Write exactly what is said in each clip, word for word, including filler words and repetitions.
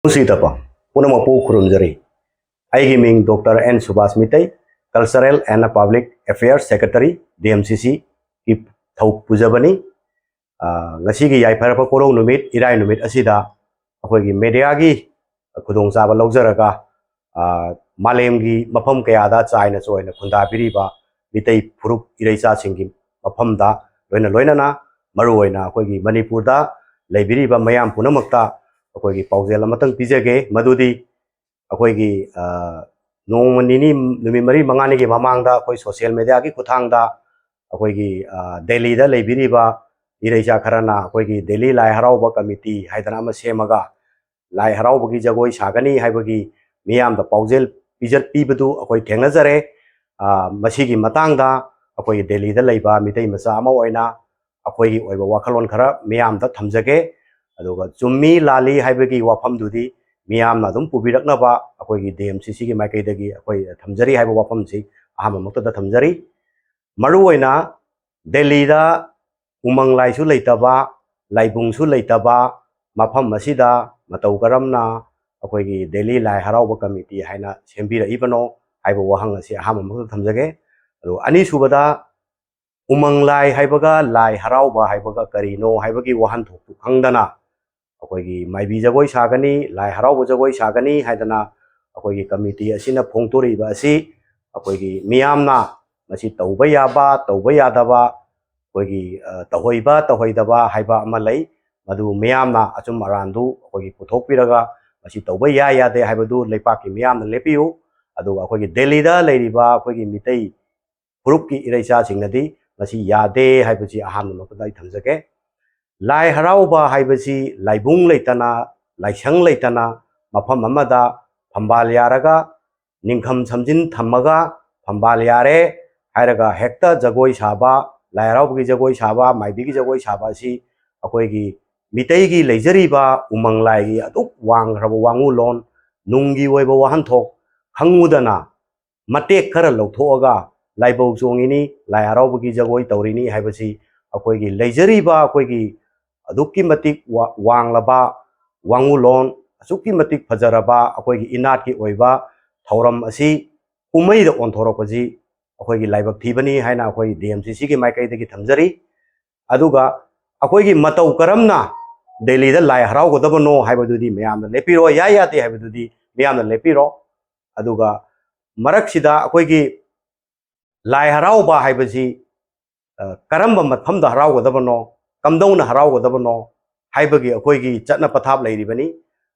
ꯅꯨꯡꯁꯤꯗꯕ ꯄꯨꯝꯅꯃꯛꯄꯨ ꯈꯨꯔꯨꯝꯖꯔꯤ꯫ ꯑꯩꯒꯤ ꯃꯤꯡ ꯗꯣꯛꯇꯔ ꯑꯦꯟ ꯁꯨꯕꯥꯁ Meitei, Cultural and Public Affairs Secretary, D M C C ꯒꯤ ꯊꯧ ꯄꯨꯖꯕꯅꯤ꯫ ꯑ, ꯉꯁꯤꯒꯤ ꯌꯥꯏꯐꯔꯕ ꯀꯣꯔꯧ ꯅꯨꯃꯤꯠ, ꯏꯔꯥꯏ ꯅꯨꯃꯤꯠ ꯑꯁꯤꯗ ꯑꯩꯈꯣꯏꯒꯤ ꯃꯦꯗꯤꯌꯥꯒꯤ ꯈꯨꯗꯣꯡꯆꯥꯕ ꯂꯧꯖꯔꯒ, ꯑ, ꯃꯥꯂꯦꯝꯒꯤ ꯃꯐꯝ ꯀꯌꯥꯗ ꯆꯥꯏꯅ ꯆꯣꯏꯅ ꯈꯨꯟꯗꯥꯕꯤꯔꯤꯕ ꯃꯤꯇꯩ ꯐꯨꯔꯨꯞ ꯏꯔꯩꯆꯥꯁꯤꯡꯒꯤ ꯃꯐꯝꯗ, ꯂꯣꯏꯅ ꯂꯣꯏꯅꯅ ꯃꯔꯨꯑꯣꯏꯅ ꯑꯩꯈꯣꯏꯒꯤ ꯃꯅꯤꯄꯨꯔꯗ ꯂꯩꯕꯤꯔꯤꯕ ꯃꯌꯥꯝ ꯄꯨꯝꯅꯃꯛꯇ ꯑꯩꯈꯣꯏꯒꯤ ꯄꯥꯎꯖꯦꯜ ꯑꯃꯇꯪ ꯄꯤꯖꯒꯦ, ꯃꯗꯨꯗꯤ ꯑꯩꯈꯣꯏꯒꯤ, ꯑ, ꯅꯣꯡꯃ ꯅꯤꯅꯤ, ꯅꯨꯃꯤꯠ ꯃꯔꯤ ꯃꯉꯥꯅꯤꯒꯤ ꯃꯃꯥꯡꯗ ꯑꯩꯈꯣꯏ ꯁꯣꯁꯤꯌꯦꯜ ꯃꯦꯗꯤꯌꯥꯒꯤ ꯈꯨꯠꯊꯥꯡꯗ ꯑꯩꯈꯣꯏꯒꯤ, ꯑ, ꯗꯦꯜꯂꯤꯗ ꯂꯩꯕꯤꯔꯤꯕ ꯏꯔꯩꯆꯥ ꯈꯔꯅ ꯑꯩꯈꯣꯏꯒꯤ ꯗꯦꯜꯂꯤ ꯂꯥꯏ ꯍꯔꯥꯎꯕ ꯀꯃꯤꯇꯤ ꯍꯥꯏꯗꯅ ꯑꯃ ꯁꯦꯝꯃꯒ ꯂꯥꯏ ꯍꯔꯥꯎꯕꯒꯤ ꯖꯒꯣꯏ ꯁꯥꯒꯅꯤ ꯍꯥꯏꯕꯒꯤ ꯃꯤꯌꯥꯝꯗ ꯄꯥꯎꯖꯦꯜ ꯄꯤꯖ-, ꯄꯤꯕꯗꯨ ꯑꯩꯈꯣꯏ ꯊꯦꯡꯅꯖꯔꯦ꯫ ꯑ, ꯃꯁꯤꯒꯤ ꯃꯇꯥꯡꯗ ꯑꯩꯈꯣꯏꯒꯤ ꯗꯦꯜꯂꯤꯗ ꯂꯩꯕ ꯃꯤꯇꯩ ꯃꯆꯥ ꯑꯃ ꯑꯣꯏꯅ ꯑꯩꯈꯣꯏꯒꯤ ꯑꯣꯏꯕ ꯋꯥꯈꯜꯂꯣꯟ ꯈꯔ ꯃꯤꯌꯥꯝꯗ ꯊꯝꯖꯒꯦ꯫ ꯑꯗꯨꯒ ꯆꯨꯝꯃꯤ ꯂꯥꯜꯂꯤ ꯍꯥꯏꯕꯒꯤ ꯋꯥꯐꯝꯗꯨꯗꯤ ꯃꯤꯌꯥꯝꯅ ꯑꯗꯨꯝ ꯄꯨꯕꯤꯔꯛꯅꯕ ꯑꯩꯈꯣꯏꯒꯤ D M C C ꯒꯤ ꯃꯥꯏꯀꯩꯗꯒꯤ ꯑꯩꯈꯣꯏ ꯊꯝꯖꯔꯤ ꯍꯥꯏꯕ ꯋꯥꯐꯝꯁꯤ ꯑꯍꯥꯟꯕꯃꯛꯇꯗ ꯊꯝꯖꯔꯤ꯫ ꯃꯔꯨꯑꯣꯏꯅ ꯗꯦꯜꯂꯤꯗ ꯎꯃꯪ ꯂꯥꯏꯁꯨ ꯂꯩꯇꯕ, ꯂꯥꯏꯕꯨꯡꯁꯨ ꯂꯩꯇꯕ ꯃꯐꯝ ꯑꯁꯤꯗ ꯃꯇꯧ ꯀꯔꯝꯅ ꯑꯩꯈꯣꯏꯒꯤ ꯗꯦꯜꯂꯤ ꯂꯥꯏ ꯍꯔꯥꯎꯕ ꯀꯃꯤꯇꯤ ꯍꯥꯏꯅ ꯁꯦꯝꯕꯤꯔꯛꯏꯕꯅꯣ ꯍꯥꯏꯕ ꯋꯥꯍꯪ ꯑꯁꯤ ꯑꯍꯥꯟꯕꯃꯛꯇꯗ ꯊꯝꯖꯒꯦ꯫ ꯑꯗꯨꯒ ꯑꯅꯤꯁꯨꯕꯗ, ꯎꯃꯪ ꯂꯥꯏ ꯍꯥꯏꯕꯒ ꯂꯥꯏ ꯍꯔꯥꯎꯕ ꯍꯥꯏꯕꯒ ꯀꯔꯤꯅꯣ ꯍꯥꯏꯕꯒꯤ ꯋꯥꯍꯟꯊꯣꯛꯇꯨ ꯈꯪꯗꯅ ꯑꯩꯈꯣꯏꯒꯤ ꯃꯥꯏꯕꯤ ꯖꯒꯣꯏ ꯁꯥꯒꯅꯤ, ꯂꯥꯏ ꯍꯔꯥꯎꯕ ꯖꯒꯣꯏ ꯁꯥꯒꯅꯤ ꯍꯥꯏꯗꯅ ꯑꯩꯈꯣꯏꯒꯤ ꯀꯃꯤꯇꯤ ꯑꯁꯤꯅ ꯐꯣꯡꯗꯣꯔꯛꯏꯕ ꯑꯁꯤ ꯑꯩꯈꯣꯏꯒꯤ ꯃꯤꯌꯥꯝꯅ ꯃꯁꯤ ꯇꯧꯕ ꯌꯥꯕ, ꯇꯧꯕ ꯌꯥꯗꯕ, ꯑꯩꯈꯣꯏꯒꯤ, ꯑ, ꯇꯧꯍꯩꯕ, ꯇꯧꯍꯩꯗꯕ ꯍꯥꯏꯕ ꯑꯃ ꯂꯩ꯫ ꯃꯗꯨ ꯃꯤꯌꯥꯝꯅ ꯑꯆꯨꯝ ꯑꯔꯥꯟꯗꯨ ꯑꯩꯈꯣꯏꯒꯤ ꯄꯨꯊꯣꯛꯄꯤꯔꯒ ꯃꯁꯤ ꯇꯧꯕ ꯌꯥꯏ ꯌꯥꯗꯦ ꯍꯥꯏꯕꯗꯨ ꯂꯩꯄꯥꯛꯀꯤ ꯃꯤꯌꯥꯝꯅ ꯂꯦꯞꯄꯤꯌꯨ꯫ ꯑꯗꯨꯒ ꯑꯩꯈꯣꯏꯒꯤ ꯗꯦꯜꯂꯤꯗ ꯂꯩꯔꯤꯕ ꯑꯩꯈꯣꯏꯒꯤ ꯃꯤꯇꯩ ꯐꯨꯔꯨꯞꯀꯤ ꯏꯔꯩꯆꯥꯁꯤꯡꯅꯗꯤ ꯃꯁꯤ ꯌꯥꯗꯦ ꯍꯥꯏꯕꯁꯤ ꯑꯍꯥꯟꯕꯃꯛꯇꯗ ꯑꯩ ꯊꯝꯖꯒꯦ꯫ ꯂꯥꯏ ꯍꯔꯥꯎꯕ ꯍꯥꯏꯕꯁꯤ ꯂꯥꯏꯕꯨꯡ ꯂꯩꯇꯅ, ꯂꯥꯏꯁꯪ ꯂꯩꯇꯅ ꯃꯐꯝ ꯑꯃꯗ ꯐꯝꯕꯥꯜ ꯌꯥꯔꯒ, ꯅꯤꯡꯈꯝ ꯁꯝꯖꯤꯟ ꯊꯝꯃꯒ ꯐꯝꯕꯥꯜ ꯌꯥꯔꯦ ꯍꯥꯏꯔꯒ ꯍꯦꯛꯇ ꯖꯒꯣꯏ ꯁꯥꯕ, ꯂꯥꯏ ꯍꯔꯥꯎꯕꯒꯤ ꯖꯒꯣꯏ ꯁꯥꯕ, ꯃꯥꯏꯕꯤꯒꯤ ꯖꯒꯣꯏ ꯁꯥꯕ ꯑꯁꯤ ꯑꯩꯈꯣꯏꯒꯤ ꯃꯤꯇꯩꯒꯤ ꯂꯩꯖꯔꯤꯕ ꯎꯃꯪ ꯂꯥꯏꯒꯤ ꯑꯗꯨꯛ ꯋꯥꯡꯈ꯭ꯔꯕ ꯋꯥꯉꯨꯂꯣꯟ, ꯅꯨꯡꯒꯤ ꯑꯣꯏꯕ ꯋꯥꯍꯟꯊꯣꯛ ꯈꯪꯉꯨꯗꯅ ꯃꯇꯦꯛ ꯈꯔ ꯂꯧꯊꯣꯛꯑꯒ ꯂꯥꯏꯕꯧ ꯆꯣꯡꯉꯤꯅꯤ, ꯂꯥꯏ ꯍꯔꯥꯎꯕꯒꯤ ꯖꯒꯣꯏ ꯇꯧꯔꯤꯅꯤ ꯍꯥꯏꯕꯁꯤ ꯑꯩꯈꯣꯏꯒꯤ ꯂꯩꯖꯔꯤꯕ ꯑꯩꯈꯣꯏꯒꯤ ꯑꯗꯨꯛꯀꯤ ꯃꯇꯤꯛ ꯋꯥ-, ꯋꯥꯡꯂꯕ ꯋꯥꯉꯨꯂꯣꯟ, ꯑꯁꯨꯛꯀꯤ ꯃꯇꯤꯛ ꯐꯖꯔꯕ ꯑꯩꯈꯣꯏꯒꯤ ꯏꯅꯥꯠꯀꯤ ꯑꯣꯏꯕ ꯊꯧꯔꯝ ꯑꯁꯤ ꯀꯨꯝꯍꯩꯗ ꯑꯣꯟꯊꯣꯔꯛꯄꯁꯤ ꯑꯩꯈꯣꯏꯒꯤ ꯂꯥꯏꯕꯛ ꯊꯤꯕꯅꯤ ꯍꯥꯏꯅ ꯑꯩꯈꯣꯏ ꯗꯤ ꯑꯦꯝ ꯁꯤ ꯁꯤꯒꯤ ꯃꯥꯏꯀꯩꯗꯒꯤ ꯊꯝꯖꯔꯤ꯫ ꯑꯗꯨꯒ ꯑꯩꯈꯣꯏꯒꯤ ꯃꯇꯧ ꯀꯔꯝꯅ ꯗꯦꯜꯂꯤꯗ ꯂꯥꯏ ꯍꯔꯥꯎꯒꯗꯕꯅꯣ ꯍꯥꯏꯕꯗꯨꯗꯤ ꯃꯌꯥꯝꯅ ꯂꯦꯞꯄꯤꯔꯣ, ꯌꯥꯏ ꯌꯥꯗꯦ ꯍꯥꯏꯕꯗꯨꯗꯤ ꯃꯌꯥꯝꯅ ꯂꯦꯞꯄꯤꯔꯣ꯫ ꯑꯗꯨꯒ ꯃꯔꯛꯁꯤꯗ ꯑꯩꯈꯣꯏꯒꯤ ꯂꯥꯏ ꯍꯔꯥꯎꯕ ꯍꯥꯏꯕꯁꯤ, ꯑ, ꯀꯔꯝꯕ ꯃꯐꯝꯗ ꯍꯔꯥꯎꯒꯗꯕꯅꯣ, ꯀꯝꯗꯧꯅ ꯍꯔꯥꯎꯒꯗꯕꯅꯣ ꯍꯥꯏꯕꯒꯤ ꯑꯩꯈꯣꯏꯒꯤ ꯆꯠꯅ ꯄꯊꯥꯞ ꯂꯩꯔꯤꯕꯅꯤ꯫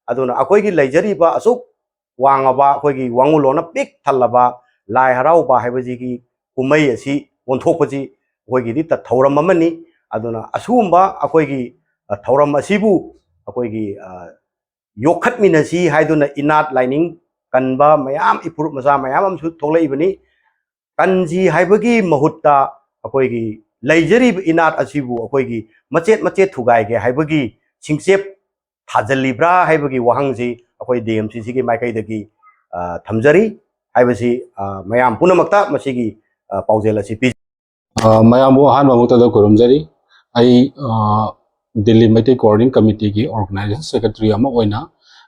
ꯑꯗꯨꯅ ꯑꯩꯈꯣꯏꯒꯤ ꯂꯩꯖꯔꯤꯕ ꯑꯁꯨꯛ ꯋꯥꯡꯉꯕ, ꯑꯩꯈꯣꯏꯒꯤ ꯋꯥꯉꯨꯂꯣꯟꯅ ꯄꯤꯛ ꯊꯜꯂꯕ ꯂꯥꯏ ꯍꯔꯥꯎꯕ ꯍꯥꯏꯕꯁꯤꯒꯤ ꯀꯨꯝꯍꯩ ꯑꯁꯤ ꯑꯣꯟꯊꯣꯛꯄꯁꯤ ꯑꯩꯈꯣꯏꯒꯤꯗꯤ ꯇ-, ꯊꯧꯔꯝ ꯑꯃꯅꯤ꯫ ꯑꯗꯨꯅ ꯑꯁꯤꯒꯨꯝꯕ ꯑꯩꯈꯣꯏꯒꯤ, ꯑ, ꯊꯧꯔꯝ ꯑꯁꯤꯕꯨ ꯑꯩꯈꯣꯏꯒꯤ, ꯑ, ꯌꯣꯛꯈꯠꯃꯤꯟꯅꯁꯤ ꯍꯥꯏꯗꯨꯅ ꯏꯅꯥꯠ ꯂꯥꯏꯅꯤꯡ ꯀꯟꯕ ꯃꯌꯥꯝ, ꯏꯐꯨꯔꯨꯞ ꯃꯆꯥ ꯃꯌꯥꯝ ꯑꯃꯁꯨ ꯊꯣꯛꯂꯛꯏꯕꯅꯤ꯫ ꯀꯟꯁꯤ ꯍꯥꯏꯕꯒꯤ ꯃꯍꯨꯠꯇ ꯑꯩꯈꯣꯏꯒꯤ ꯂꯩꯖꯔꯤꯕ ꯏꯅꯥꯠ ꯑꯁꯤꯕꯨ ꯑꯩꯈꯣꯏꯒꯤ ꯃꯆꯦꯠ ꯃꯆꯦꯠ ꯊꯨꯒꯥꯏꯒꯦ ꯍꯥꯏꯕꯒꯤ ꯁꯤꯡꯆꯦꯞ ꯊꯥꯖꯤꯜꯂꯤꯕ꯭ꯔꯥ ꯍꯥꯏꯕꯒꯤ ꯋꯥꯍꯪꯁꯤ ꯑꯩꯈꯣꯏ ꯗꯤ ꯑꯦꯝ ꯁꯤ ꯁꯤꯒꯤ ꯃꯥꯏꯀꯩꯗꯒꯤ, ꯑ, ꯊꯝꯖꯔꯤ ꯍꯥꯏꯕꯁꯤ, ꯑ, ꯃꯌꯥꯝ ꯄꯨꯝꯅꯃꯛꯇ ꯃꯁꯤꯒꯤ, ꯑ, ꯄꯥꯎꯖꯦꯜ ꯑꯁꯤ ꯄꯤ꯫ ꯑ, ꯃꯌꯥꯝꯕꯨ ꯑꯍꯥꯟꯕ ꯃꯛꯇꯗ ꯈꯨꯔꯨꯝꯖꯔꯤ꯫ ꯑꯩ, ꯑ, ꯗꯤꯜꯂꯤ ꯃꯩꯇꯩ ꯀꯣꯑꯣꯔꯗꯤꯅꯦꯁꯟ ꯀꯃꯤꯇꯤꯒꯤ ꯑꯣꯔꯒꯅꯥꯏꯖꯦꯁꯟ ꯁꯦꯀ꯭ꯔꯦꯇꯔꯤ ꯑꯃ ꯑꯣꯏꯅ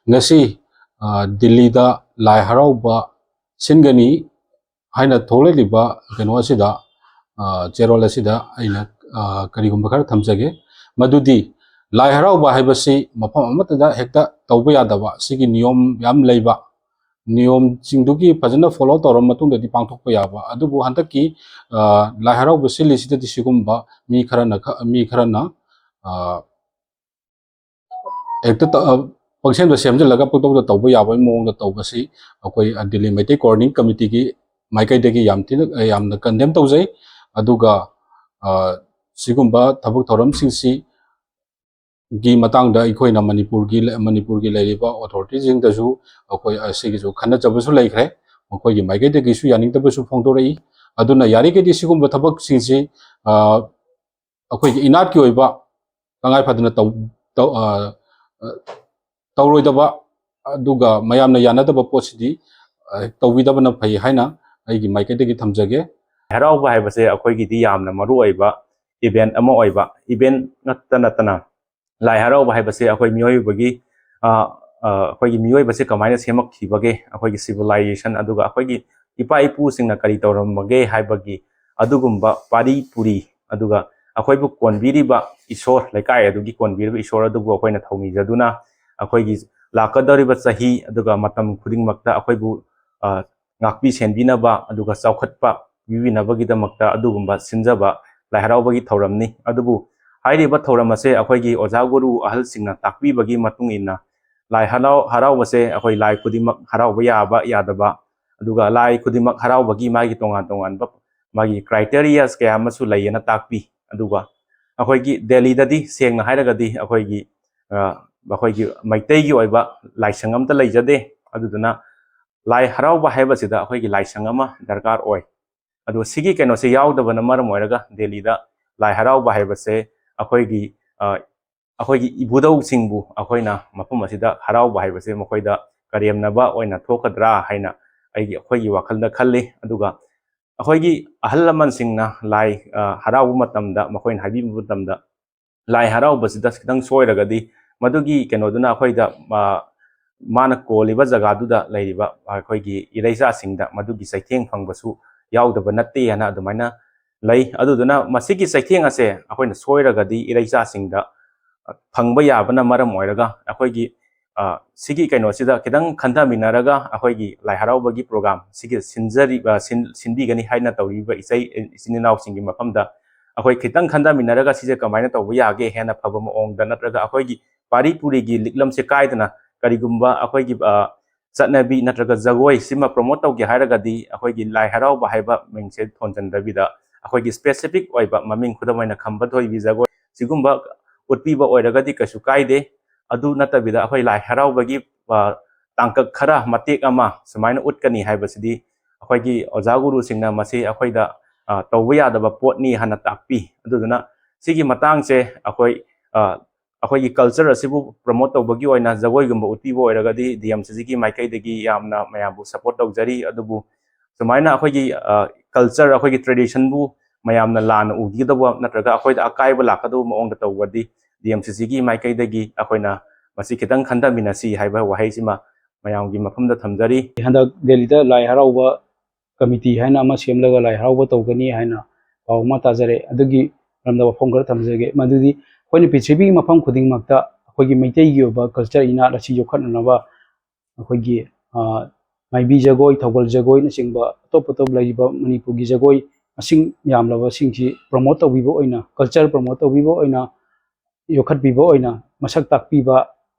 ꯉꯁꯤ, ꯑ, ꯗꯤꯜꯂꯤꯗ ꯂꯥꯏ ꯍꯔꯥꯎꯕ ꯁꯤꯟꯒꯅꯤ ꯍꯥꯏꯅ ꯊꯣꯛꯂꯛꯂꯤꯕ ꯀꯩꯅꯣ ꯑꯁꯤꯗ, ꯑ, ꯆꯦꯔꯣꯜ ꯑꯁꯤꯗ ꯑꯩꯅ, ꯑ, ꯀꯔꯤꯒꯨꯝꯕ ꯈꯔ ꯊꯝꯖꯒꯦ꯫ ꯃꯗꯨꯗꯤ ꯂꯥꯏ ꯍꯔꯥꯎꯕ ꯍꯥꯏꯕꯁꯤ ꯃꯐꯝ ꯑꯃꯠꯇꯗ ꯍꯦꯛꯇ ꯇꯧꯕ ꯌꯥꯗꯕ, ꯁꯤꯒꯤ ꯅꯤꯌꯣꯝ ꯌꯥꯝ ꯂꯩꯕ, ꯅꯤꯌꯣꯝꯁꯤꯡꯗꯨꯒꯤ ꯐꯖꯅ ꯐꯣꯂꯣ ꯇꯧꯔꯕ ꯃꯇꯨꯡꯗꯗꯤ ꯄꯥꯡꯊꯣꯛꯄ ꯌꯥꯕ꯫ ꯑꯗꯨꯕꯨ ꯍꯟꯗꯛꯀꯤ, ꯑ, ꯂꯥꯏ ꯍꯔꯥꯎꯕ ꯁꯤꯜꯂꯤꯁꯤꯗꯗꯤ ꯁꯤꯒꯨꯝꯕ ꯃꯤ ꯈꯔꯅ ꯈ-, ꯃꯤ ꯈꯔꯅ, ꯑ, ꯍꯦꯛꯇ ꯇ-, ꯑ, ꯄꯪꯁꯦꯝꯗ ꯁꯦꯝꯖꯤꯜꯂꯒ ꯄꯪꯇꯧꯗ ꯇꯧꯕ ꯌꯥꯕꯒꯤ ꯃꯑꯣꯡꯗ ꯇꯧꯕꯁꯤ ꯑꯩꯈꯣꯏ, ꯑ, ꯗꯤꯜꯂꯤ ꯃꯩꯇꯩ ꯀꯣꯑꯣꯔꯗꯤꯅꯦꯁꯟ ꯀꯃꯤꯇꯤꯒꯤ ꯃꯥꯏꯀꯩꯗꯒꯤ ꯌꯥꯝ ꯊꯤꯅ, ꯑ, ꯌꯥꯝꯅ ꯀꯟꯗꯦꯝ ꯇꯧꯖꯩ꯫ ꯑꯗꯨꯒ, ꯑ, ꯁꯤꯒꯨꯝꯕ ꯊꯕꯛ ꯊꯧꯔꯝꯁꯤꯡꯁꯤ ꯒꯤ ꯃꯇꯥꯡꯗ ꯑꯩꯈꯣꯏꯅ ꯃꯅꯤꯄꯨꯔꯒꯤ ꯂꯩ-, ꯃꯅꯤꯄꯨꯔꯒꯤ ꯂꯩꯔꯤꯕ ꯑꯣꯊꯣꯔꯤꯇꯤꯁꯤꯡꯗꯁꯨ ꯑꯩꯈꯣꯏ ꯑꯁꯤꯒꯤꯁꯨ ꯈꯟꯅꯖꯕꯁꯨ ꯂꯩꯈ꯭ꯔꯦ꯫ ꯃꯈꯣꯏꯒꯤ ꯃꯥꯏꯀꯩꯗꯒꯤꯁꯨ ꯌꯥꯅꯤꯡꯗꯕꯁꯨ ꯐꯣꯡꯗꯣꯔꯛꯏ꯫ ꯑꯗꯨꯅ ꯌꯥꯔꯤꯈꯩꯗꯤ ꯁꯤꯒꯨꯝꯕ ꯊꯕꯛꯁꯤꯡꯁꯤ, ꯑ, ꯑꯩꯈꯣꯏꯒꯤ ꯏꯅꯥꯠꯀꯤ ꯑꯣꯏꯕ ꯇꯉꯥꯏ ꯐꯗꯅ ꯇꯧ-, ꯇꯧ-, ꯑ, ꯑ, ꯇꯧꯔꯣꯏꯗꯕ, ꯑꯗꯨꯒ ꯃꯌꯥꯝꯅ ꯌꯥꯅꯗꯕ ꯄꯣꯠꯁꯤꯗꯤ, ꯑ, ꯇꯧꯕꯤꯗꯕꯅ ꯐꯩ ꯍꯥꯏꯅ ꯑꯩꯒꯤ ꯃꯥꯏꯀꯩꯗꯒꯤ ꯊꯝꯖꯒꯦ꯫ ꯍꯔꯥꯎꯕ ꯍꯥꯏꯕꯁꯦ ꯑꯩꯈꯣꯏꯒꯤꯗꯤ ꯌꯥꯝꯅ ꯃꯔꯨ ꯑꯣꯏꯕ ꯏꯚꯦꯟꯠ ꯑꯃ ꯑꯣꯏꯕ, ꯏꯚꯦꯟꯠ ꯉꯛꯇ ꯅꯠꯇꯅ ꯂꯥꯏ ꯍꯔꯥꯎꯕ ꯍꯥꯏꯕꯁꯦ ꯑꯩꯈꯣꯏ ꯃꯤꯑꯣꯏꯕꯒꯤ, ꯑ, ꯑ, ꯑꯩꯈꯣꯏꯒꯤ ꯃꯤꯑꯣꯏꯕꯁꯦ ꯀꯃꯥꯏꯅ ꯁꯦꯝꯃꯛꯈꯤꯕꯒꯦ, ꯑꯩꯈꯣꯏꯒꯤ civilization, ꯑꯗꯨꯒ ꯑꯩꯈꯣꯏꯒꯤ ꯏꯄꯥ ꯏꯄꯨꯁꯤꯡꯅ ꯀꯔꯤ ꯇꯧꯔꯝꯕꯒꯦ ꯍꯥꯏꯕꯒꯤ ꯑꯗꯨꯒꯨꯝꯕ ꯄꯥꯔꯤ ꯄꯨꯔꯤ, ꯑꯗꯨꯒ ꯑꯩꯈꯣꯏꯕꯨ ꯀꯣꯟꯕꯤꯔꯤꯕ ꯏꯁꯣꯔ, ꯂꯩꯀꯥꯏ ꯑꯗꯨꯒꯤ ꯀꯣꯟꯕꯤꯔꯤꯕ ꯏꯁꯣꯔ ꯑꯗꯨꯕꯨ ꯑꯩꯈꯣꯏꯅ ꯊꯧꯅꯤꯖꯗꯨꯅ, ꯑꯩꯈꯣꯏꯒꯤ ꯂꯥꯛꯀꯗꯧꯔꯤꯕ ꯆꯍꯤ ꯑꯗꯨꯒ ꯃꯇꯝ ꯈꯨꯗꯤꯡꯃꯛꯇ ꯑꯩꯈꯣꯏꯕꯨ, ꯑ, ꯉꯥꯛꯄꯤ ꯁꯦꯟꯕꯤꯅꯕ ꯑꯗꯨꯒ ꯆꯥꯎꯈꯠꯄ ꯄꯤꯕꯤꯅꯕꯒꯤꯗꯃꯛꯇ ꯑꯗꯨꯒꯨꯝꯕ ꯁꯤꯟꯖꯕ ꯂꯥꯏ ꯍꯔꯥꯎꯕꯒꯤ ꯊꯧꯔꯝꯅꯤ꯫ ꯑꯗꯨꯕꯨ ꯍꯥꯏꯔꯤꯕ ꯊꯧꯔꯝ ꯑꯁꯦ ꯑꯩꯈꯣꯏꯒꯤ ꯑꯣꯖꯥ ꯒꯨꯔꯨ ꯑꯍꯜꯁꯤꯡꯅ ꯇꯥꯛꯄꯤꯕꯒꯤ ꯃꯇꯨꯡ ꯏꯟꯅ ꯂꯥꯏ ꯍꯔꯥꯎ-, ꯍꯔꯥꯎꯕꯁꯦ ꯑꯩꯈꯣꯏ ꯂꯥꯏ ꯈꯨꯗꯤꯡꯃꯛ ꯍꯔꯥꯎꯕ ꯌꯥꯕ ꯌꯥꯗꯕ, ꯑꯗꯨꯒ ꯂꯥꯏ ꯈꯨꯗꯤꯡꯃꯛ ꯍꯔꯥꯎꯕꯒꯤ ꯃꯥꯒꯤ ꯇꯣꯉꯥꯟ ꯇꯣꯉꯥꯟꯕ ꯃꯥꯒꯤ criterias ꯀꯌꯥ ꯑꯃꯁꯨ ꯂꯩꯌꯦꯅ ꯇꯥꯛꯄꯤ꯫ ꯑꯗꯨꯒ ꯑꯩꯈꯣꯏꯒꯤ ꯗꯦꯜꯂꯤꯗꯗꯤ ꯁꯦꯡꯅ ꯍꯥꯏꯔꯒꯗꯤ ꯑꯩꯈꯣꯏꯒꯤ, ꯑ, ꯑꯩꯈꯣꯏꯒꯤ ꯃꯩꯇꯩꯒꯤ ꯑꯣꯏꯕ ꯂꯥꯏꯁꯪ ꯑꯝꯇ ꯂꯩꯖꯗꯦ꯫ ꯑꯗꯨꯗꯨꯅ ꯂꯥꯏ ꯍꯔꯥꯎꯕ ꯍꯥꯏꯕꯁꯤꯗ ꯑꯩꯈꯣꯏꯒꯤ ꯂꯥꯏꯁꯪ ꯑꯃ ꯗꯔꯀꯥꯔ ꯑꯣꯏ꯫ ꯑꯗꯣ ꯁꯤꯒꯤ ꯀꯩꯅꯣꯁꯦ ꯌꯥꯎꯗꯕꯅ ꯃꯔꯝ ꯑꯣꯏꯔꯒ ꯗꯦꯜꯂꯤꯗ ꯂꯥꯏ ꯍꯔꯥꯎꯕ ꯍꯥꯏꯕꯁꯦ ꯑꯩꯈꯣꯏꯒꯤ, ꯑ, ꯑꯩꯈꯣꯏꯒꯤ ꯏꯕꯨꯙꯧꯁꯤꯡꯕꯨ ꯑꯩꯈꯣꯏꯅ ꯃꯐꯝ ꯑꯁꯤꯗ ꯍꯔꯥꯎꯕ ꯍꯥꯏꯕꯁꯦ ꯃꯈꯣꯏꯗ ꯀꯔꯦꯝꯅꯕ ꯑꯣꯏꯅ ꯊꯣꯛꯀꯗ꯭ꯔꯥ ꯍꯥꯏꯅ ꯑꯩꯒꯤ, ꯑꯩꯈꯣꯏꯒꯤ ꯋꯥꯈꯜꯗ ꯈꯜꯂꯤ꯫ ꯑꯗꯨꯒ ꯑꯩꯈꯣꯏꯒꯤ ꯑꯍꯜ ꯂꯃꯟꯁꯤꯡꯅ ꯂꯥꯏ, ꯑ, ꯍꯔꯥꯎꯕ ꯃꯇꯝꯗ ꯃꯈꯣꯏꯅ ꯍꯥꯏꯕꯤꯕ ꯃꯇꯝꯗ ꯂꯥꯏ ꯍꯔꯥꯎꯕꯁꯤꯗ ꯈꯤꯇꯪ ꯁꯣꯏꯔꯒꯗꯤ ꯃꯗꯨꯒꯤ ꯀꯩꯅꯣꯗꯨꯅ ꯑꯩꯈꯣꯏꯗ, ꯑ, ꯃꯥꯅ ꯀꯣꯜꯂꯤꯕ ꯖꯒꯥꯗꯨꯗ ꯂꯩꯔꯤꯕ ꯑꯩꯈꯣꯏꯒꯤ ꯏꯔꯩꯆꯥꯁꯤꯡꯗ ꯃꯗꯨꯒꯤ ꯆꯩꯊꯦꯡ ꯐꯪꯕꯁꯨ ꯌꯥꯎꯗꯕ ꯅꯠꯇꯦ ꯍꯥꯏꯅ ꯑꯗꯨꯃꯥꯏꯅ ꯂꯩ꯫ ꯑꯗꯨꯗꯨꯅ ꯃꯁꯤꯒꯤ ꯆꯩꯊꯦꯡ ꯑꯁꯦ ꯑꯩꯈꯣꯏꯅ ꯁꯣꯏꯔꯒꯗꯤ ꯏꯔꯩꯆꯥꯁꯤꯡꯗ, ꯑ, ꯐꯪꯕ ꯌꯥꯕꯅ ꯃꯔꯝ ꯑꯣꯏꯔꯒ ꯑꯩꯈꯣꯏꯒꯤ, ꯑ, ꯁꯤꯒꯤ ꯀꯩꯅꯣꯁꯤꯗ ꯈꯤꯇꯪ ꯈꯟꯊꯃꯤꯟꯅꯔꯒ ꯑꯩꯈꯣꯏꯒꯤ ꯂꯥꯏ ꯍꯔꯥꯎꯕꯒꯤ program ꯁꯤꯒꯤ ꯁꯤꯟꯖꯔꯤꯕ, ꯁꯤꯟ-, ꯁꯤꯟꯕꯤꯒꯅꯤ ꯍꯥꯏꯅ ꯇꯧꯔꯤꯕ ꯏꯆꯩ, ꯏꯆꯤꯟ ꯏꯅꯥꯎꯁꯤꯡꯒꯤ ꯃꯐꯝꯗ ꯑꯩꯈꯣꯏ ꯈꯤꯇꯪ ꯈꯟꯊꯃꯤꯟꯅꯔꯒ ꯁꯤꯁꯦ ꯀꯃꯥꯏꯅ ꯇꯧꯕ ꯌꯥꯒꯦ ꯍꯦꯟꯅ ꯐꯕ ꯃꯑꯣꯡꯗ, ꯅꯠꯇ꯭ꯔꯒ ꯑꯩꯈꯣꯏꯒꯤ ꯄꯥꯔꯤ ꯄꯨꯔꯤꯒꯤ ꯂꯤꯛꯂꯝꯁꯦ ꯀꯥꯏꯗꯅ ꯀꯔꯤꯒꯨꯝꯕ ꯑꯩꯈꯣꯏꯒꯤ, ꯑ, ꯆꯠꯅꯕꯤ ꯅꯠꯇ꯭ꯔꯒ ꯖꯒꯣꯏ ꯁꯤꯃ promote ꯇꯧꯒꯦ ꯍꯥꯏꯔꯒꯗꯤ ꯑꯩꯈꯣꯏꯒꯤ ꯂꯥꯏ ꯍꯔꯥꯎꯕ ꯍꯥꯏꯕ ꯃꯤꯡꯁꯦ ꯊꯣꯟꯖꯟꯗꯕꯤꯗ ꯑꯩꯈꯣꯏꯒꯤ specific ꯑꯣꯏꯕ ꯃꯃꯤꯡ, ꯈꯨꯗꯝ ꯑꯣꯏꯅ ꯈꯝꯕ ꯊꯣꯏꯕꯤ ꯖꯒꯣꯏ ꯁꯤꯒꯨꯝꯕ ꯎꯠꯄꯤꯕ ꯑꯣꯏꯔꯒꯗꯤ ꯀꯩꯁꯨ ꯀꯥꯏꯗꯦ꯫ ꯑꯗꯨ ꯅꯠꯇꯕꯤꯗ ꯑꯩꯈꯣꯏ ꯂꯥꯏ ꯍꯔꯥꯎꯕꯒꯤ, ꯑ, ꯇꯥꯡꯀꯛ ꯈꯔ ꯃꯇꯦꯛ ꯑꯃ ꯁꯨꯃꯥꯏꯅ ꯎꯠꯀꯅꯤ ꯍꯥꯏꯕꯁꯤꯗꯤ ꯑꯩꯈꯣꯏꯒꯤ ꯑꯣꯖꯥ ꯒꯨꯔꯨꯁꯤꯡꯅ ꯃꯁꯤ ꯑꯩꯈꯣꯏꯗ, ꯑ, ꯇꯧꯕ ꯌꯥꯗꯕ ꯄꯣꯠꯅꯤ ꯍꯥꯏꯅ ꯇꯥꯛꯄꯤ꯫ ꯑꯗꯨꯗꯨꯅ ꯁꯤꯒꯤ ꯃꯇꯥꯡꯁꯦ ꯑꯩꯈꯣꯏ, ꯑ, ꯑꯩꯈꯣꯏꯒꯤ culture ꯑꯁꯤꯕꯨ promote ꯇꯧꯕꯒꯤ ꯑꯣꯏꯅ ꯖꯒꯣꯏꯒꯨꯝꯕ ꯎꯠꯄꯤꯕ ꯑꯣꯏꯔꯒꯗꯤ D M C G ꯒꯤ ꯃꯥꯏꯀꯩꯗꯒꯤ ꯌꯥꯝꯅ ꯃꯌꯥꯝꯕꯨ support ꯇꯧꯖꯔꯤ꯫ ꯑꯗꯨꯕꯨ ꯁꯨꯃꯥꯏꯅ ꯑꯩꯈꯣꯏꯒꯤ, ꯑ, culture, ꯑꯩꯈꯣꯏꯒꯤ tradition ꯕꯨ ꯃꯌꯥꯝꯅ ꯂꯥꯟꯅ ꯎꯈꯤꯒꯗꯧꯕ ꯅꯠꯇ꯭ꯔꯒ ꯑꯩꯈꯣꯏꯗ ꯑꯀꯥꯏꯕ ꯂꯥꯛꯀꯗꯧꯕ ꯃꯑꯣꯡꯗ ꯇꯧꯕꯗꯤ D M C C ꯒꯤ ꯃꯥꯏꯀꯩꯗꯒꯤ ꯑꯩꯈꯣꯏꯅ ꯃꯁꯤ ꯈꯤꯇꯪ ꯈꯟꯊꯃꯤꯟꯅꯁꯤ ꯍꯥꯏꯕ ꯋꯥꯍꯩꯁꯤꯃ ꯃꯌꯥꯝꯒꯤ ꯃꯐꯝꯗ ꯊꯝꯖꯔꯤ꯫ ꯍꯟꯗꯛ ꯗꯦꯜꯂꯤꯗ ꯂꯥꯏ ꯍꯔꯥꯎꯕ ꯀꯃꯤꯇꯤ ꯍꯥꯏꯅ ꯑꯃ ꯁꯦꯝꯂꯒ ꯂꯥꯏ ꯍꯔꯥꯎꯕ ꯇꯧꯒꯅꯤ ꯍꯥꯏꯅ ꯄꯥꯎ ꯑꯃ ꯇꯥꯖꯔꯦ꯫ ꯑꯗꯨꯒꯤ ꯃꯔꯝꯗ ꯋꯥꯐꯝ ꯈꯔ ꯊꯝꯖꯒꯦ꯫ ꯃꯗꯨꯗꯤ ꯑꯩꯈꯣꯏꯅ ꯄ꯭ꯔꯤꯊꯤꯕꯤꯒꯤ ꯃꯐꯝ ꯈꯨꯗꯤꯡꯃꯛꯇ ꯑꯩꯈꯣꯏꯒꯤ ꯃꯩꯇꯩꯒꯤ ꯑꯣꯏꯕ ꯀꯜꯆꯔ ꯏꯅꯥꯠ ꯑꯁꯤ ꯌꯣꯛꯈꯠꯅꯅꯕ ꯑꯩꯈꯣꯏꯒꯤ ꯃꯥꯏꯕꯤ ꯖꯒꯣꯏ, ꯊꯧꯒꯜ ꯖꯒꯣꯏꯅꯆꯤꯡꯕ ꯑꯇꯣꯞ ꯑꯇꯣꯞ ꯂꯩꯔꯤꯕ ꯃꯅꯤꯄꯨꯔꯒꯤ ꯖꯒꯣꯏ ꯃꯁꯤꯡ ꯌꯥꯝꯂꯕꯁꯤꯡꯁꯤ ꯄ꯭ꯔꯣꯃꯣꯠ ꯇꯧꯕꯤꯕ ꯑꯣꯏꯅ, ꯀꯜꯆꯔ ꯄ꯭ꯔꯣꯃꯣꯠ ꯇꯧꯕꯤꯕ ꯑꯣꯏꯅ, ꯌꯣꯛꯈꯠꯄꯤꯕ ꯑꯣꯏꯅ, ꯃꯁꯛ ꯇꯥꯛꯄꯤꯕ,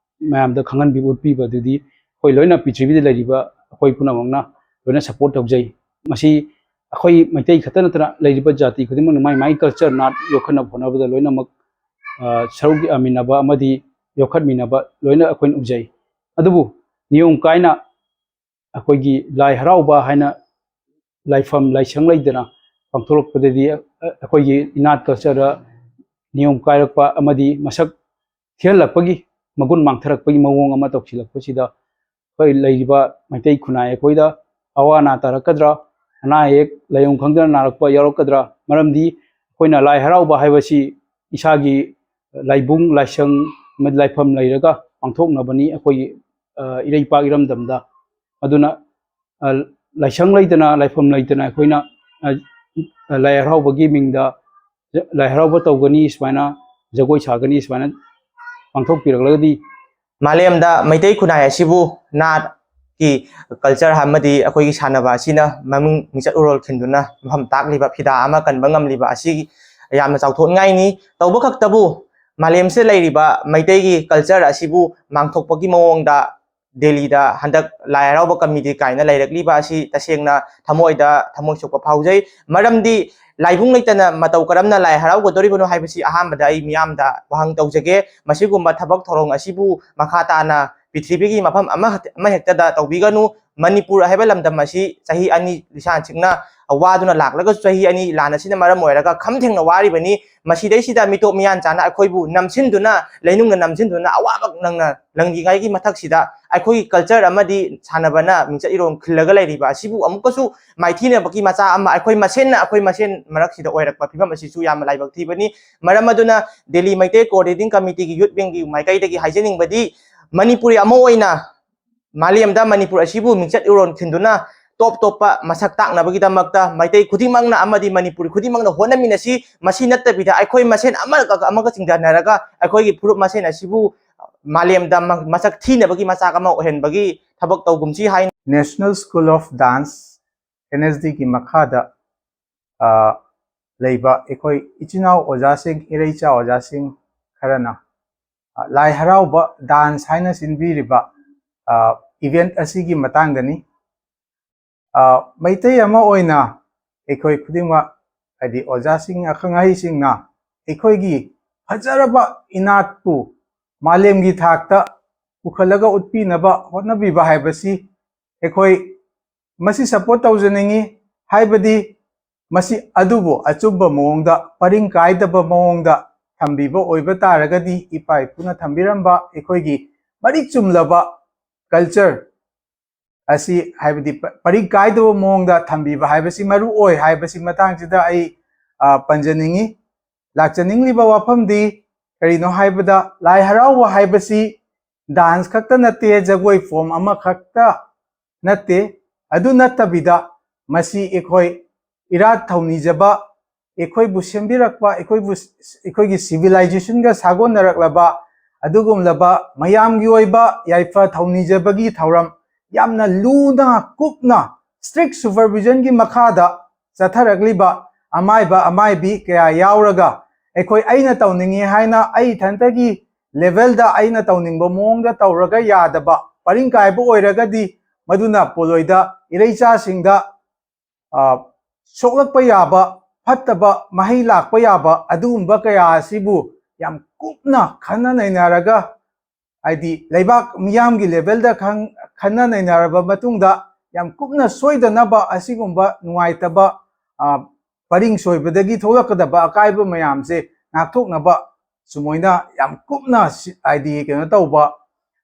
ꯃꯌꯥꯝꯗ ꯈꯪꯍꯟꯕꯤꯕ, ꯎꯠꯄꯤꯕ ꯑꯗꯨꯗꯤ ꯑꯩꯈꯣꯏ ꯂꯣꯏꯅ ꯄ꯭ꯔꯤꯊꯤꯕꯤꯗ ꯂꯩꯔꯤꯕ ꯑꯩꯈꯣꯏ ꯄꯨꯝꯅꯃꯛꯅ ꯂꯣꯏꯅ ꯁꯞꯄꯣꯔꯠ ꯇꯧꯖꯩ꯫ ꯃꯁꯤ ꯑꯩꯈꯣꯏ ꯃꯩꯇꯩ ꯈꯛꯇ ꯅꯠꯇꯅ ꯂꯩꯔꯤꯕ ꯖꯥꯇꯤ ꯈꯨꯗꯤꯡꯃꯛꯅ ꯃꯥꯏ ꯃꯥꯏ ꯀꯜꯆꯔ ꯅꯥꯠ ꯌꯣꯛꯈꯠꯅꯕ ꯍꯣꯠꯅꯕꯗ ꯂꯣꯏꯅꯃꯛ ꯁꯔꯨꯛ ꯌꯥꯃꯤꯟꯅꯕ ꯑꯃꯗꯤ ꯌꯣꯛꯈꯠꯃꯤꯟꯅꯕ ꯂꯣꯏꯅ ꯑꯩꯈꯣꯏꯅ ꯎꯖꯩ꯫ ꯑꯗꯨꯕꯨ ꯅꯤꯌꯣꯝ ꯀꯥꯏꯅ ꯑꯩꯈꯣꯏꯒꯤ ꯂꯥꯏ ꯍꯔꯥꯎꯕ ꯍꯥꯏꯅ ꯂꯥꯏꯐꯝ ꯂꯥꯏꯁꯪ ꯂꯩꯗꯅ ꯄꯥꯡꯊꯣꯛꯂꯛꯄꯗꯗꯤ ꯑꯩꯈꯣꯏꯒꯤ ꯏꯅꯥꯠ ꯀꯜꯆꯔꯗ ꯅꯤꯌꯣꯝ ꯀꯥꯏꯔꯛꯄ ꯑꯃꯗꯤ ꯃꯁꯛ ꯊꯤꯍꯜꯂꯛꯄꯒꯤ, ꯃꯒꯨꯟ ꯃꯥꯡꯊꯔꯛꯄꯒꯤ ꯃꯑꯣꯡ ꯑꯃ ꯇꯧꯁꯤꯜꯂꯛꯄꯁꯤꯗ ꯑꯩꯈꯣꯏ ꯂꯩꯔꯤꯕ ꯃꯩꯇꯩ ꯈꯨꯟꯅꯥꯏ ꯑꯩꯈꯣꯏꯗ ꯑꯋꯥ ꯑꯅꯥ ꯇꯥꯔꯛꯀꯗ꯭ꯔꯥ, ꯑꯅꯥ ꯑꯌꯦꯛ ꯂꯥꯏꯑꯣꯡ ꯈꯪꯗꯅ ꯅꯥꯔꯛꯄ ꯌꯥꯎꯔꯛꯀꯗ꯭ꯔꯥ? ꯃꯔꯝꯗꯤ ꯑꯩꯈꯣꯏꯅ ꯂꯥꯏ ꯍꯔꯥꯎꯕ ꯍꯥꯏꯕꯁꯤ ꯏꯁꯥꯒꯤ ꯂꯥꯏꯕꯨꯡ ꯂꯥꯏꯁꯪ ꯑꯃꯗꯤ ꯂꯥꯏꯐꯝ ꯂꯩꯔꯒ ꯄꯥꯡꯊꯣꯛꯅꯕꯅꯤ ꯑꯩꯈꯣꯏꯒꯤ ꯏꯔꯩꯄꯥꯛ ꯏꯔꯝꯗꯝꯗ꯫ ꯑꯗꯨꯅ ꯂꯥꯏꯁꯪ ꯂꯩꯇꯅ, ꯂꯥꯏꯐꯝ ꯂꯩꯇꯅ ꯑꯩꯈꯣꯏꯅ ꯂꯥꯏ ꯍꯔꯥꯎꯕꯒꯤ ꯃꯤꯡꯗ ꯂꯥꯏ ꯍꯔꯥꯎꯕ ꯇꯧꯒꯅꯤ, ꯁꯨꯃꯥꯏꯅ ꯖꯒꯣꯏ ꯁꯥꯒꯅꯤ, ꯁꯨꯃꯥꯏꯅ ꯄꯥꯡꯊꯣꯛꯄꯤꯔꯛꯂꯒꯗꯤ꯫ ꯃꯥꯂꯦꯝꯗ ꯃꯩꯇꯩ ꯈꯨꯟꯅꯥꯏ ꯑꯁꯤꯕꯨ ꯅꯥꯠꯀꯤ ꯀꯜꯆꯔ ꯑꯃꯗꯤ ꯑꯩꯈꯣꯏꯒꯤ ꯁꯥꯟꯅꯕ ꯑꯁꯤꯅ ꯃꯃꯤꯡ ꯃꯤꯡꯆꯠ ꯎꯔꯣꯜ ꯈꯤꯟꯗꯨꯅ ꯃꯐꯝ ꯇꯥꯛꯂꯤꯕ, ꯐꯤꯗꯥ ꯑꯃ ꯀꯟꯕ ꯉꯝꯂꯤꯕ ꯑꯁꯤ ꯌꯥꯝꯅ ꯆꯥꯎꯊꯣꯛꯅꯤꯡꯉꯥꯏꯅꯤ꯫ ꯇꯧꯕ ꯈꯛꯇꯕꯨ ꯃꯥꯂꯦꯝꯁꯤꯗ ꯂꯩꯔꯤꯕ ꯃꯩꯇꯩꯒꯤ ꯀꯜꯆꯔ ꯑꯁꯤꯕꯨ ꯃꯥꯡꯊꯣꯛꯄꯒꯤ ꯃꯑꯣꯡꯗ ꯗꯦꯜꯂꯤꯗ ꯍꯟꯗꯛ ꯂꯥꯏ ꯍꯔꯥꯎꯕ ꯀꯃꯤꯇꯤ ꯀꯥꯏꯅ ꯂꯩꯔꯛꯂꯤꯕ ꯑꯁꯤ ꯇꯁꯦꯡꯅ ꯊꯃꯣꯏꯗ ꯊꯃꯣꯏ ꯁꯣꯛꯄ ꯐꯥꯎꯖꯩ꯫ ꯃꯔꯝꯗꯤ ꯂꯥꯏꯕꯨꯡ ꯂꯩꯇꯅ ꯃꯇꯧ ꯀꯔꯝꯅ ꯂꯥꯏ ꯍꯔꯥꯎꯒꯗꯧꯔꯤꯕꯅꯣ ꯍꯥꯏꯕꯁꯤ ꯑꯍꯥꯟꯕꯗ ꯑꯩ ꯃꯤꯌꯥꯝꯗ ꯋꯥꯍꯪ ꯇꯧꯖꯒꯦ꯫ ꯃꯁꯤꯒꯨꯝꯕ ꯊꯕꯛ ꯊꯧꯔꯝ ꯑꯁꯤꯕꯨ ꯃꯈꯥ ꯇꯥꯅ ꯄ꯭ꯔꯤꯊꯤꯕꯤꯒꯤ ꯃꯐꯝ ꯑꯃ ꯑꯃꯍꯦꯛꯇꯗ ꯇꯧꯕꯤꯒꯅꯨ꯫ ꯃꯅꯤꯄꯨꯔ ꯍꯥꯏꯕ ꯂꯝꯗꯝ ꯑꯁꯤ ꯆꯍꯤ ꯑꯅꯤ ꯂꯤꯁꯥꯡ ꯁꯤꯡꯅ ꯋꯥꯗꯨꯅ ꯂꯥꯛꯂꯒꯁꯨ, ꯆꯍꯤ ꯑꯅꯤ ꯂꯥꯟ ꯑꯁꯤꯅ ꯃꯔꯝ ꯑꯣꯏꯔꯒ ꯈꯝ ꯊꯦꯡꯅ ꯋꯥꯔꯤꯕꯅꯤ꯫ ꯃꯁꯤꯗꯩꯁꯤꯗ ꯃꯤꯇꯣꯞ ꯃꯤꯌꯥꯟ ꯆꯥꯅ ꯑꯩꯈꯣꯏꯕꯨ ꯅꯝꯁꯤꯟꯗꯨꯅ, ꯂꯩꯅꯨꯡꯗ ꯅꯝꯁꯤꯟꯗꯨꯅ, ꯑꯋꯥꯕ ꯅꯪꯅ ꯅꯪꯂꯤꯉꯩꯒꯤ ꯃꯊꯛꯁꯤꯗ ꯑꯩꯈꯣꯏꯒꯤ ꯀꯜꯆꯔ ꯑꯃꯗꯤ ꯁꯥꯟꯅꯕꯅ ꯃꯤꯡꯆꯠ ꯏꯔꯣꯟ ꯈꯤꯜꯂꯒ ꯂꯩꯔꯤꯕ ꯑꯁꯤꯕꯨ ꯑꯃꯨꯛꯀꯁꯨ ꯃꯥꯏꯊꯤꯅꯕꯒꯤ ꯃꯆꯥꯛ ꯑꯃ ꯑꯩꯈꯣꯏ ꯃꯁꯦꯟꯅ ꯑꯩꯈꯣꯏ ꯃꯁꯦꯟ ꯃꯔꯛꯁꯤꯗ ꯑꯣꯏꯔꯛꯄ ꯐꯤꯕꯝ ꯑꯁꯤꯁꯨ ꯌꯥꯝꯅ ꯂꯥꯏꯕꯛ ꯊꯤꯕꯅꯤ꯫ ꯃꯔꯝ ꯑꯗꯨꯅ ꯗꯦꯜꯂꯤ ꯃꯩꯇꯩ ꯀꯣꯑꯣꯔꯗꯤꯅꯦꯇꯤꯡ ꯀꯃꯤꯇꯤꯒꯤ ꯌꯨꯠ ꯋꯤꯡꯒꯤ ꯃꯥꯏꯀꯩꯗꯒꯤ ꯍꯥꯏꯖꯅꯤꯡꯕꯗꯤ, ꯃꯅꯤꯄꯨꯔꯤ ꯑꯃ ꯑꯣꯏꯅ ꯃꯥꯂꯦꯝꯗ ꯃꯅꯤꯄꯨꯔ ꯑꯁꯤꯕꯨ ꯃꯤꯡꯆꯠ ꯏꯔꯣꯟ ꯈꯤꯟꯗꯨꯅ ꯇꯣꯞ ꯇꯣꯞꯄ ꯃꯁꯛ ꯇꯥꯛꯅꯕꯒꯤꯗꯃꯛꯇ ꯃꯩꯇꯩ ꯈꯨꯗꯤꯡꯃꯛꯅ ꯑꯃꯗꯤ ꯃꯅꯤꯄꯨꯔꯤ ꯈꯨꯗꯤꯡꯃꯛꯅ ꯍꯣꯠꯅꯃꯤꯟꯅꯁꯤ꯫ ꯃꯁꯤ ꯅꯠꯇꯕꯤꯗ ꯑꯩꯈꯣꯏ ꯃꯁꯦꯟ ꯑꯃꯒ ꯑꯃꯒ ꯆꯤꯡꯊꯅꯔꯒ ꯑꯩꯈꯣꯏꯒꯤ ꯐꯨꯔꯨꯞ ꯃꯁꯦꯟ ꯑꯁꯤꯕꯨ ꯃꯥꯂꯦꯝꯗ ꯃ-, ꯃꯁꯛ ꯊꯤꯅꯕꯒꯤ ꯃꯆꯥꯛ ꯑꯃ ꯑꯣꯏꯍꯟꯕꯒꯤ ꯊꯕꯛ ꯇꯧꯒꯨꯝꯁꯤ ꯍꯥꯏꯅ꯫ National School of Dance, N S D ꯒꯤ ꯃꯈꯥꯗ, ꯑ, ꯂꯩꯕ ꯑꯩꯈꯣꯏ ꯏꯆꯤꯟ ꯏꯅꯥꯎ ꯑꯣꯖꯥꯁꯤꯡ, ꯏꯔꯩꯆꯥ ꯑꯣꯖꯥꯁꯤꯡ ꯈꯔꯅ, ꯑ, ꯂꯥꯏ ꯍꯔꯥꯎꯕ ꯗꯥꯟꯁ ꯍꯥꯏꯅ ꯁꯤꯟꯕꯤꯔꯤꯕ, ꯑ, ꯏꯚꯦꯟꯠ ꯑꯁꯤꯒꯤ ꯃꯇꯥꯡꯗꯅꯤ꯫ ꯑ, ꯃꯩꯇꯩ ꯑꯃ ꯑꯣꯏꯅ ꯑꯩꯈꯣꯏ ꯈꯨꯗꯤꯡꯃꯛ, ꯍꯥꯏꯗꯤ ꯑꯣꯖꯥꯁꯤꯡ, ꯑꯈꯪ ꯑꯍꯩꯁꯤꯡꯅ ꯑꯩꯈꯣꯏꯒꯤ ꯐꯖꯔꯕ ꯏꯅꯥꯠꯄꯨ ꯃꯥꯂꯦꯝꯒꯤ ꯊꯥꯛꯇ ꯄꯨꯈꯠꯂꯒ ꯎꯠꯄꯤꯅꯕ ꯍꯣꯠꯅꯕꯤꯕ ꯍꯥꯏꯕꯁꯤ ꯑꯩꯈꯣꯏ ꯃꯁꯤ ꯁꯄꯣꯔꯠ ꯇꯧꯖꯅꯤꯡꯏ꯫ ꯍꯥꯏꯕꯗꯤ ꯃꯁꯤ ꯑꯗꯨꯕꯨ ꯑꯆꯨꯝꯕ ꯃꯑꯣꯡꯗ, ꯄꯔꯤꯡ ꯀꯥꯏꯗꯕ ꯃꯑꯣꯡꯗ ꯊꯝꯕꯤꯕ ꯑꯣꯏꯕ ꯇꯥꯔꯒꯗꯤ, ꯏꯄꯥ ꯏꯄꯨꯅ ꯊꯝꯕꯤꯔꯝꯕ ꯑꯩꯈꯣꯏꯒꯤ ꯃꯔꯤꯛ ꯆꯨꯝꯂꯕ ꯀꯜꯆꯔ ꯑꯁꯤ, ꯍꯥꯏꯕꯗꯤ ꯄ-, ꯄꯔꯤꯡ ꯀꯥꯏꯗꯕ ꯃꯑꯣꯡꯗ ꯊꯝꯕꯤꯕ ꯍꯥꯏꯕꯁꯤ ꯃꯔꯨ ꯑꯣꯏ ꯍꯥꯏꯕꯁꯤ ꯃꯇꯥꯡꯁꯤꯗ ꯑꯩ, ꯑ, ꯄꯟꯖꯅꯤꯡꯏ꯫ ꯂꯥꯛꯆꯅꯤꯡꯂꯤꯕ ꯋꯥꯐꯝꯗꯤ ꯀꯔꯤꯅꯣ ꯍꯥꯏꯕꯗ, ꯂꯥꯏ ꯍꯔꯥꯎꯕ ꯍꯥꯏꯕꯁꯤ ꯗꯥꯟꯁ ꯈꯛꯇ ꯅꯠꯇꯦ, ꯖꯒꯣꯏ ꯐꯣꯝ ꯑꯃꯈꯛꯇ ꯅꯠꯇꯦ꯫ ꯑꯗꯨ ꯅꯠꯇꯕꯤꯗ ꯃꯁꯤ ꯑꯩꯈꯣꯏ ꯏꯔꯥꯠ ꯊꯧꯅꯤꯖꯕ, ꯑꯩꯈꯣꯏꯕꯨ ꯁꯦꯝꯕꯤꯔꯛꯄ, ꯑꯩꯈꯣꯏꯕꯨ, ꯑꯩꯈꯣꯏꯒꯤ ꯁꯤꯚꯤꯂꯥꯏꯖꯦꯁꯟꯒ ꯁꯥꯒꯣꯟꯅꯔꯛꯂꯕ ꯑꯗꯨꯒꯨꯝꯂꯕ ꯃꯌꯥꯝꯒꯤ ꯑꯣꯏꯕ ꯌꯥꯏꯐ ꯊꯧꯅꯤꯖꯕꯒꯤ ꯊꯧꯔꯝ, ꯌꯥꯝꯅ ꯂꯨꯅ ꯀꯨꯞꯅ ꯁ꯭ꯇ꯭ꯔꯤꯛ ꯁꯨꯄꯔꯚꯤꯖꯟꯒꯤ ꯃꯈꯥꯗ ꯆꯠꯊꯔꯛꯂꯤꯕ ꯑꯃꯥꯏꯕ ꯑꯃꯥꯏꯕꯤ ꯀꯌꯥ ꯌꯥꯎꯔꯒ, ꯑꯩꯈꯣꯏ, ꯑꯩꯅ ꯇꯧꯅꯤꯡꯉꯤ ꯍꯥꯏꯅ ꯑꯩ ꯏꯊꯟꯇꯒꯤ ꯂꯦꯚꯦꯜꯗ ꯑꯩꯅ ꯇꯧꯅꯤꯡꯕ ꯃꯑꯣꯡꯗ ꯇꯧꯔꯒ ꯌꯥꯗꯕ, ꯄꯔꯤꯡ ꯀꯥꯏꯕ ꯑꯣꯏꯔꯒꯗꯤ ꯃꯗꯨꯅ ꯄꯣꯂꯣꯏꯗ, ꯏꯔꯩꯆꯥꯁꯤꯡꯗ, ꯑ, ꯁꯣꯛꯂꯛꯄ ꯌꯥꯕ, ꯐꯠꯇꯕ ꯃꯍꯩ ꯂꯥꯛꯄ ꯌꯥꯕ ꯑꯗꯨꯒꯨꯝꯕ ꯀꯌꯥ ꯑꯁꯤꯕꯨ ꯌꯥꯝ ꯀꯨꯞꯅ ꯈꯟꯅ ꯅꯩꯅꯔꯒ ꯍꯥꯏꯗꯤ ꯂꯩꯕꯥꯛ ꯃꯤꯌꯥꯝꯒꯤ ꯂꯦꯚꯦꯜꯗ ꯈꯪ-, ꯈꯟꯅ ꯅꯩꯅꯔꯕ ꯃꯇꯨꯡꯗ ꯌꯥꯝ ꯀꯨꯞꯅ ꯁꯣꯏꯗꯅꯕ ꯑꯁꯤꯒꯨꯝꯕ ꯅꯨꯡꯉꯥꯏꯇꯕ, ꯑ, ꯄꯔꯤꯡ ꯁꯣꯏꯕꯗꯒꯤ ꯊꯣꯛꯂꯛꯀꯗꯕ ꯑꯀꯥꯏꯕ ꯃꯌꯥꯝꯁꯦ ꯉꯥꯛꯊꯣꯛꯅꯕ ꯁꯨꯃꯥꯏꯅ ꯌꯥꯝ ꯀꯨꯞꯅ ꯁꯤ-, ꯍꯥꯏꯗꯤ ꯀꯩꯅꯣ ꯇꯧꯕ,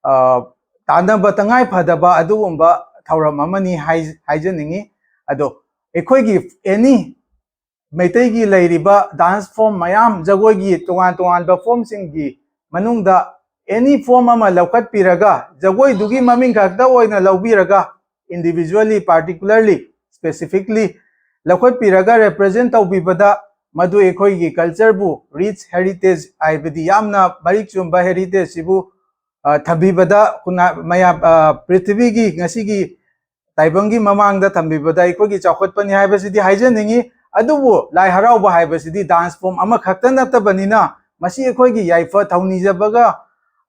ꯑ, ꯇꯥꯟꯅꯕ ꯇꯉꯥꯏ ꯐꯗꯕ ꯑꯗꯨꯒꯨꯝꯕ ꯊꯧꯔꯝ ꯑꯃꯅꯤ ꯍꯥꯏ-, ꯍꯥꯏꯖꯅꯤꯡꯉꯤ꯫ ꯑꯗꯣ ꯑꯩꯈꯣꯏꯒꯤ ꯑꯦꯅꯤ ꯃꯩꯇꯩꯒꯤ ꯂꯩꯔꯤꯕ ꯗꯥꯟꯁ ꯐꯣꯔꯝ ꯃꯌꯥꯝ, ꯖꯒꯣꯏꯒꯤ ꯇꯣꯉꯥꯟ ꯇꯣꯉꯥꯟꯕ ꯐꯣꯔꯝꯁꯤꯡꯒꯤ ꯃꯅꯨꯡꯗ ꯑꯦꯅꯤ ꯐꯣꯔꯝ ꯑꯃ ꯂꯧꯈꯠꯄꯤꯔꯒ, ꯖꯒꯣꯏꯗꯨꯒꯤ ꯃꯃꯤꯡ ꯈꯛꯇ ꯑꯣꯏꯅ ꯂꯧꯕꯤꯔꯒ, individually, particularly, specifically ꯂꯧꯈꯠꯄꯤꯔꯒ represent ꯇꯧꯕꯤꯕꯗ, ꯃꯗꯨ ꯑꯩꯈꯣꯏꯒꯤ ꯀꯜꯆꯔꯕꯨ, rich heritage ꯍꯥꯏꯕꯗꯤ ꯌꯥꯝꯅ ꯃꯔꯤꯛ ꯆꯨꯝꯕ ꯍꯦꯔꯤꯇꯦꯖꯁꯤꯕꯨ, ꯑ, ꯊꯝꯕꯤꯕꯗ, ꯈꯨꯟꯅꯥ-, ꯃꯌꯥꯝ, ꯑ, ꯄ꯭ꯔꯤꯊꯤꯕꯤꯒꯤ ꯉꯁꯤꯒꯤ ꯇꯥꯏꯕꯪꯒꯤ ꯃꯃꯥꯡꯗ ꯊꯝꯕꯤꯕꯗ ꯑꯩꯈꯣꯏꯒꯤ ꯆꯥꯎꯈꯠꯄꯅꯤ ꯍꯥꯏꯕꯁꯤꯗꯤ ꯍꯥꯏꯖꯅꯤꯡꯉꯤ꯫ ꯑꯗꯨꯕꯨ ꯂꯥꯏ ꯍꯔꯥꯎꯕ ꯍꯥꯏꯕꯁꯤꯗꯤ ꯗꯥꯟꯁ ꯐꯣꯔꯝ ꯑꯃꯈꯛꯇ ꯅꯠꯇꯕꯅꯤꯅ, ꯃꯁꯤ ꯑꯩꯈꯣꯏꯒꯤ ꯌꯥꯏꯐ ꯊꯧꯅꯤꯖꯕꯒ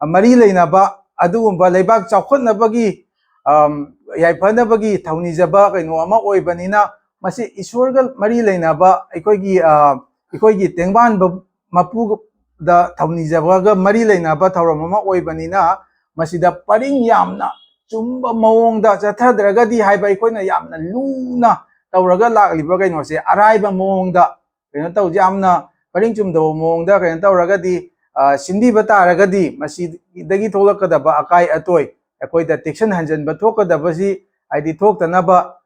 ꯃꯔꯤ ꯂꯩꯅꯕ, ꯑꯗꯨꯒꯨꯝꯕ ꯂꯩꯕꯥꯛ ꯆꯥꯎꯈꯠꯅꯕꯒꯤ, ꯑꯝ, ꯌꯥꯏꯐꯅꯕꯒꯤ ꯊꯧꯅꯤꯖꯕ ꯀꯩꯅꯣ ꯑꯃ ꯑꯣꯏꯕꯅꯤꯅ, ꯃꯁꯤ ꯏꯁꯣꯔꯒ ꯃꯔꯤ ꯂꯩꯅꯕ, ꯑꯩꯈꯣꯏꯒꯤ, ꯑ, ꯑꯩꯈꯣꯏꯒꯤ ꯇꯦꯡꯕꯥꯟꯕ ꯃꯄꯨꯗ ꯊꯧꯅꯤꯖꯕꯒ ꯃꯔꯤ ꯂꯩꯅꯕ ꯊꯧꯔꯝ ꯑꯃ ꯑꯣꯏꯕꯅꯤꯅ, ꯃꯁꯤꯗ ꯄꯔꯤꯡ ꯌꯥꯝꯅ ꯆꯨꯝꯕ ꯃꯑꯣꯡꯗ ꯆꯠꯊꯗ꯭ꯔꯒꯗꯤ ꯍꯥꯏꯕ ꯑꯩꯈꯣꯏꯅ ꯌꯥꯝꯅ ꯂꯨꯅ ꯇꯧꯔꯒ ꯂꯥꯛꯂꯤꯕ ꯀꯩꯅꯣꯁꯦ ꯑꯔꯥꯏꯕ ꯃꯑꯣꯡꯗ ꯀꯩꯅꯣ ꯇꯧ-, ꯌꯥꯝꯅ ꯄꯔꯤꯡ ꯆꯨꯝꯗꯕ ꯃꯑꯣꯡꯗ ꯀꯩꯅꯣ ꯇꯧꯔꯒꯗꯤ, ꯑ, ꯁꯤꯟꯕꯤꯕ ꯇꯥꯔꯒꯗꯤ, ꯃꯁꯤꯗꯒꯤ ꯊꯣꯛꯂꯛꯀꯗꯕ ꯑꯀꯥꯏ ꯑꯇꯣꯏ ꯑꯩꯈꯣꯏꯗ ꯇꯦꯛꯁꯟ ꯍꯟꯖꯟꯕ ꯊꯣꯛꯀꯗꯕꯁꯤ, ꯍꯥꯏꯗꯤ ꯊꯣꯛꯇꯅꯕ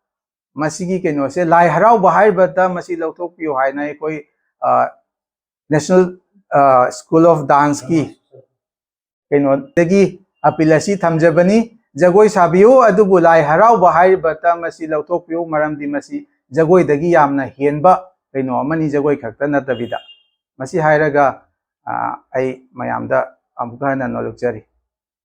ꯃꯁꯤꯒꯤ ꯀꯩꯅꯣꯁꯦ, ꯂꯥꯏ ꯍꯔꯥꯎꯕ ꯍꯥꯏꯔꯤꯕꯇ ꯃꯁꯤ ꯂꯧꯊꯣꯛꯄꯤꯌꯨ ꯍꯥꯏꯅ ꯑꯩꯈꯣꯏ, ꯑ, National, ꯑ, School of Danceꯀꯤ ꯀꯩꯅꯣꯗꯒꯤ ꯑꯄꯤꯜ ꯑꯁꯤ ꯊꯝꯖꯕꯅꯤ꯫ ꯖꯒꯣꯏ ꯁꯥꯕꯤꯌꯨ, ꯑꯗꯨꯕꯨ ꯂꯥꯏ ꯍꯔꯥꯎꯕ ꯍꯥꯏꯔꯤꯕꯇ ꯃꯁꯤ ꯂꯧꯊꯣꯛꯄꯤꯌꯨ, ꯃꯔꯝꯗꯤ ꯃꯁꯤ ꯖꯒꯣꯏꯗꯒꯤ ꯌꯥꯝꯅ ꯍꯦꯟꯕ ꯀꯩꯅꯣ ꯑꯃꯅꯤ, ꯖꯒꯣꯏ ꯈꯛꯇ ꯅꯠꯇꯕꯤꯗ꯫ ꯃꯁꯤ ꯍꯥꯏꯔꯒ, ꯑ, ꯑꯩ ꯃꯌꯥꯝꯗ ꯑꯃꯨꯛꯀ ꯍꯟꯅ ꯅꯣꯂꯨꯛꯆꯔꯤ꯫